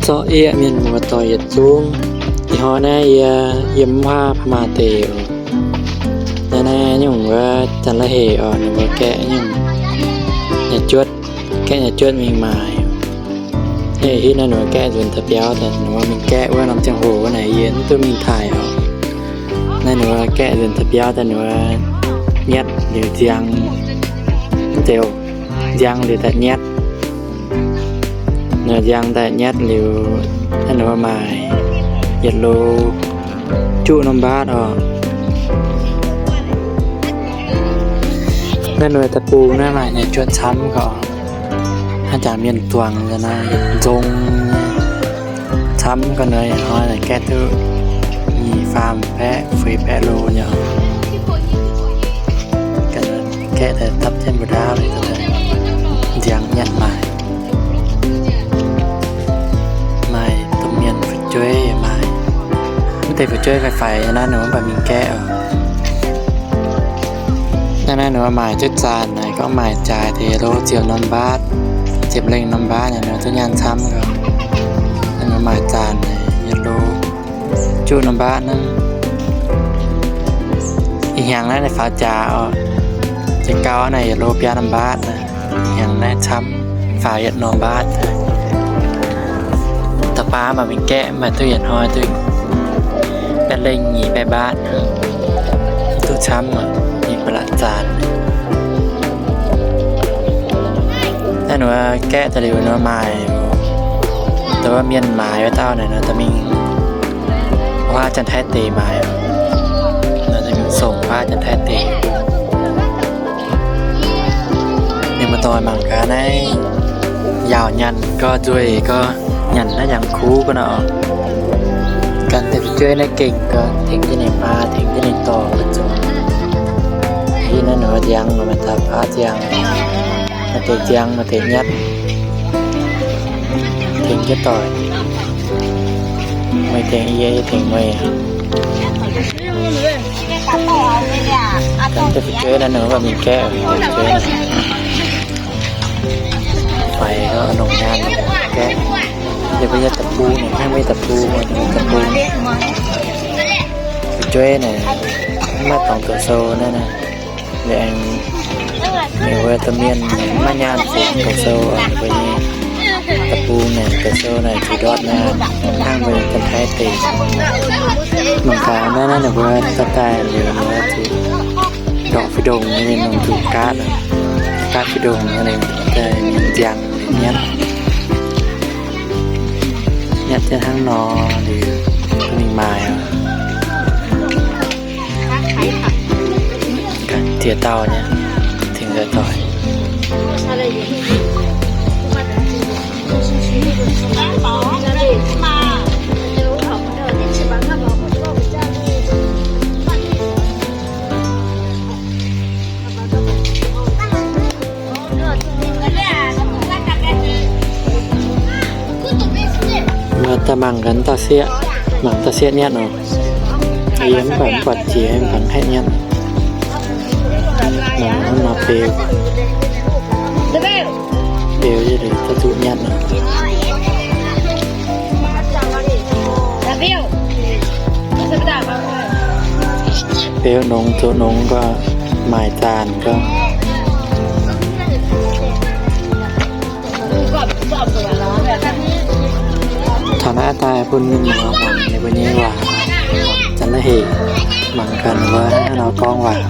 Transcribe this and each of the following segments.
Zorqv yie mienh muoz-doic yietc zungv, ih hnoi naaiv yie yiem wuov พม่า deic oc. Naaiv naaiv nyungc wuov Janx-La'hec oc, ninh mbuo gaeqv nyungc nyei juotv, gaeqv nyei juotv mingh maaic. Naaiv hitv naaiv ninh mbuo gaeqv nzunc daaih biauv daaih, ninh mbuo mingh gaeqv wuov norm ziangh hoc wuov naaic yie mv duqv mingh taaih oc. Naaiv ninh mbuo gaeqv nzunc daaih biauv daaih ninh mbuo nyatv liuz nziang, mv zeiz, nziang liuz daaih nyatv. Ninh nziang daaih nyatv liuz, naaiv ninh mbuo maaic yietc lo juqv norm mbaatv oc. Naaiv ninh mbuo deic-bung naaiv maaih nyei juotv camv gau. Hnangv jangx mienh zuangx nzong camv gau, ninh hnoi naaic gaeqv duqv nyic faam baeqv, feix baeqv lo nyei. Gaeqv daaih dapv jienv mbuo ndaauv, nziang nyatv maaic. Maaih domh mienh fu'jueiv yaac maaih. Mv deix fu'jueiv faix-faix naaiv ninh mbuo mv baac mingh gaeqv oc. Naaiv naaiv ninh mbuo maaic jienv zaanc naaic, gorngv maaic jaaix deix lo ziepc norm mbaatv, ziepc lengh norm mbaatv naaic, ninh mbuo duqv nyaanh camv gau. Naaiv ninh mbuo maaic zaanc naaic yietc lo juqv norm mbaatv naaiv. Ih hnyangx naaiv ninh faaux jaax oc. Jiex gau naaic yietc lo biaa norm mbaatv naaic. Ih hnyangx naaiv camv, faaux yietc norm mbaatv. Da'faam maaih mingh gaeqv maaih duqv yietc hnoi duqv baeqv lengh nyic baeqv mbaatv. Duqv camv oc, ninh ba'laqc zaanc. Naaiv ninh mbuo gaeqv daaih liuz ninh mbuo maaic, dongh wuov mienh maaic wuov dauh naaic, ninh mbuo dorh mingh wuov Janx-Taiv deic maaic. Ninh mbuo dorh mingh songc wuov Janx-Taiv deic. Ninh mbuo dorh mangc gaax naaiv yaauc nyanc gau, nzueic gau, nyanc naaiv yangh kuv gau nor. Gan deix fu'jueiv naaiv gengh gau, tengx jienv ninh maa, tengx jienv ninh dorh mbuo zuqc. Yie naaiv ninh mbuo nziang, maaih taux faaux nziang, maaih deix nziang, maaih deix nyatv, tengx jienv doic. Meih tengx yie, yie tengx meih. Gan deix fu'jueiv naaiv ninh mbuo mingh gaeqv, fu'jueiv naaiv. Faix gau, nongc nyaanh gaeqv. Yie mbuo nyei deic-bung naaic, hnangv mbuo nyei deic-bung, deic-bung. Fu'jueiv naaic, mv maaih dorngx doqc sou naaiv naaic. Liuz aengx ninh mbuo domh mienh maiv nyaanh zuqc doqc sou, ninh mbuo nyei deic-bung naaic doqc sou naaic zuqc ndortv naaic, hnangv mbuo Janx-Taiv deic. Mangc gaax naaiv, naaiv ninh mbuo daaih daaih liuz ninh mbuo zuqc ndorqc fih ndongh nyei, ninh mbuo zuqc gaatv, gaatv fih ndongh nyei, daaih nziang nyanc. Nyanc jienv hnangv nor liuz, mingh maaic oc. Ziex dauh nyei, tengx nzueic doic. Mbuo daaih mangc gaax dauh sieqv, mangc dauh sieqv nyatv oc. Yie mv baac mv buatc jiex, mv baac mv haih nyatv. Mangc hnangv nor beu, beu yie liuz duqv zuqc nyatv oc. Beu nongx zoux nongx gau, maaic zaanc gau. Taux naaiv daaih bun mienh muoz mangc ninh mbuo nyei waac, Janx-La'hec, mangc gaax ninh mbuo hnangv nor gorngv waac.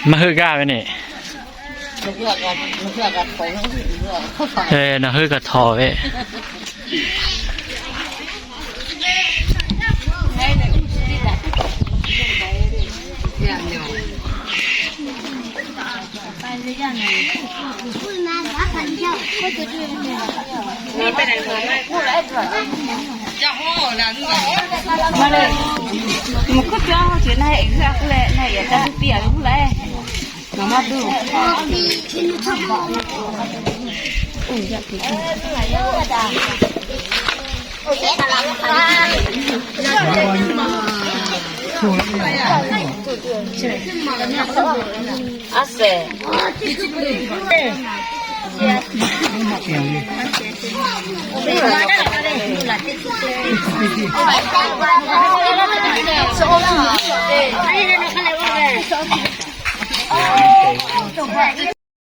Maiv heuc nqaah mv ni. Nor heuc gaax torc.